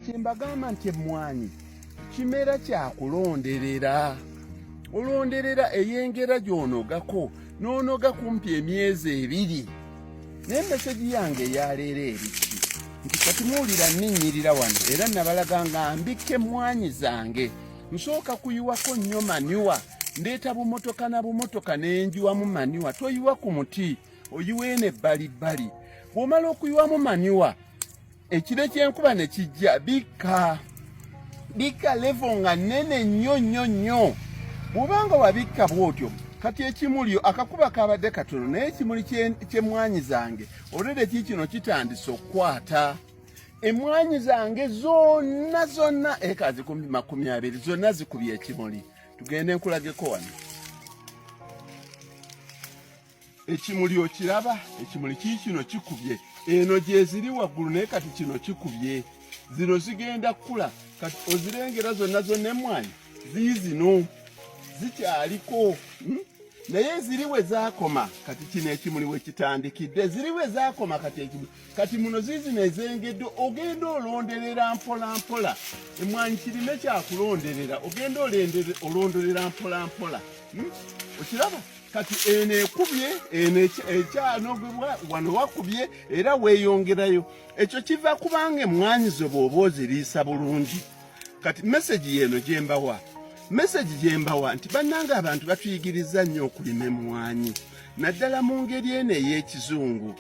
Kyembagamba nti emmwanyi kimera kyakulonderera, olonderera eyengera gy'onogako n'onoga kumpi emyezi 2. Naye message yange eyaleero eriki nti kati muwulira nninnyirira wano, era nabalaga nga mbikka emmwanyi zange, nsooka kuyiwako nnyo manure, ndeeta bumotoka na bumotoka nenjiwamu manure. Toyiwa ku muti, oyiwa eno ebbalibbali. Bw'omala okuyiwamu manure, ekire ky'enkuba ne kijja, bikka bikka level nga nnene nnyo nnyo nnyo. Bw'obanga wabikka bw'otyo, kati ekimuli akakuba kabadde katono, naye ekimuli ky'emmwanyi zange olwedde kiikino kitandise okukwata. Emmwanyi zange zonna zonna eka zikumbi 20 zonna zikubye ekimuli. Tugende nkulageko wano ekimuli, okiraba ekimuli kiikino kikubye. Eno gyeziri waggulu, naye kati kino kikubye, zino zigenda kukula. Kati ozirengera zonna zonna emmwanyi ziizino zikyaliko, Naye ziri we zaakoma, kati kino ekimuli we kitandikidde, ziri we zaakoma. Kati ekimuli kati muno ziizino ezengedde. Ogenda olonderera mpola mpola. Emwanyi kirime kyakulonderera, ogenda olonderera mpola mpola, Okiraba kati eno ekubye, eno ekyanogebwa wano wakubye, era weeyongerayo. Ekyo kiva kubanga emmwanyi zo bw'oba oziriisa bulungi. Kati message yeno gyembawa, message gyembawa nti bannange, abantu batuyigiriza nnyo okulima emmwanyi, naddala mu ngeri eno ey'ekizungu.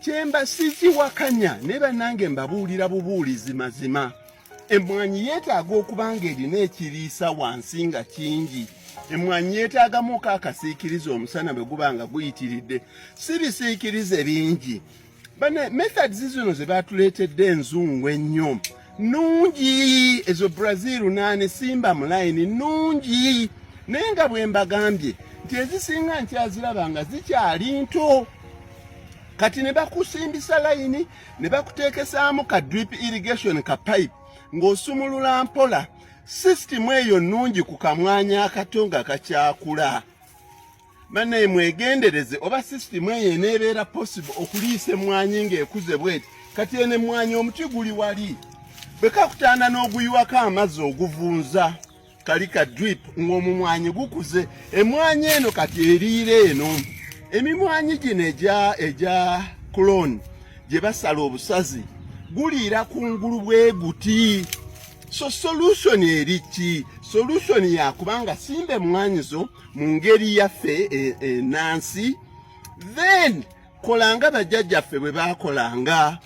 Kyemba sikiwakanya, naye bannange mbabuulira bubuulizi mazima. Emmwanyi yeetaaga okuba nga erina ekiriisa wansi nga kingi. Emmwanyi yeetaagamuko akasiikiriza omusana bwe guba nga guyitiridde, si bisiikirize bingi. Bane methods zino ze batuleetedde enzungu ennyo nungi, ezo Brazil naani simba mu layini nungi, naye nga bwe mbagambye nti ezisinga nkyaziraba nga zikyali nto. Kati ne bakusimbisa layini ne bakuteekesaamu ka drip irrigation, ka pipe ng'osumulula mpola. Sisitimu eyo nnungi ku kamwanya akato nga kakyakula. Bannaye, mwegendereze oba sisitimu eyo eneebeera possible okuliisa emmwanyi ng'ekuze bweti. Kati eno emmwanyi omuti guli wali, bwe kakutaana n'oguyiwako amazzi oguvunza kali ka drip ng'omumwanyi gukuze. Emmwanyi eno kati eriira eno emimwanyi gino egya clone gye basala obusazi guliira kungulu bwe guti. So solution eri ki? Solution yakubanga simba emmwanyi zo mu ngeri yaffe enansi, then kolanga bajjajjaffe bwe baakolanga.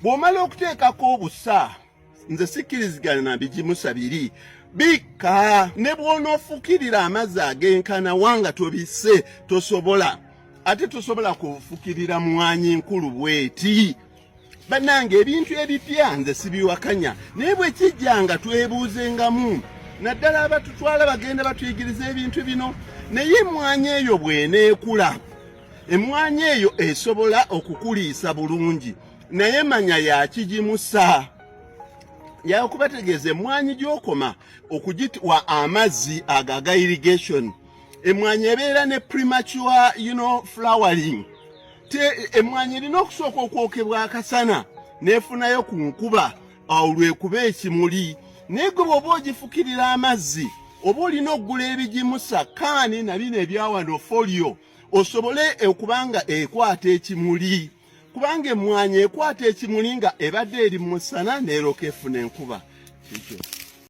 Bw'omala okuteekako obusa, nze sikkirizigana na bigimusa biri bikka, ne bw'onoofukirira amazzi ag'enkana wanga tobisse, tosobola, ate tosobola kufukirira mwanyi nkulu bweti. Bannange, ebintu ebipya nze sibiwakanya, naye bwe kijja nga twebuuzengamu, naddala abatutwala bagenda batuyigiriza ebintu bino. Naye emwanyi eyo bw'eneekula, emwanyi eyo esobola okukuliisa bulungi, naye manya yakigimusa yakubategeeza. Emwanyi gy'okoma okugitwa amazzi ago aga irrigation, emwanyi ebeera ne premature flowering. Emwanyi erina okusooka okwokebwa akasana neefunayo ku nkuba, awo lwekuba ekimuli. Naye gwe bw'oba ogifukirira amazzi, oba olina okugula ebigimusa kaani na bino ebyawano foliar, osobole okubanga ekwata ekimuli, kubanga emwanyi ekwata ekimuli nga ebadde eri mu musana neeroka efuna enkuba. Kikyo.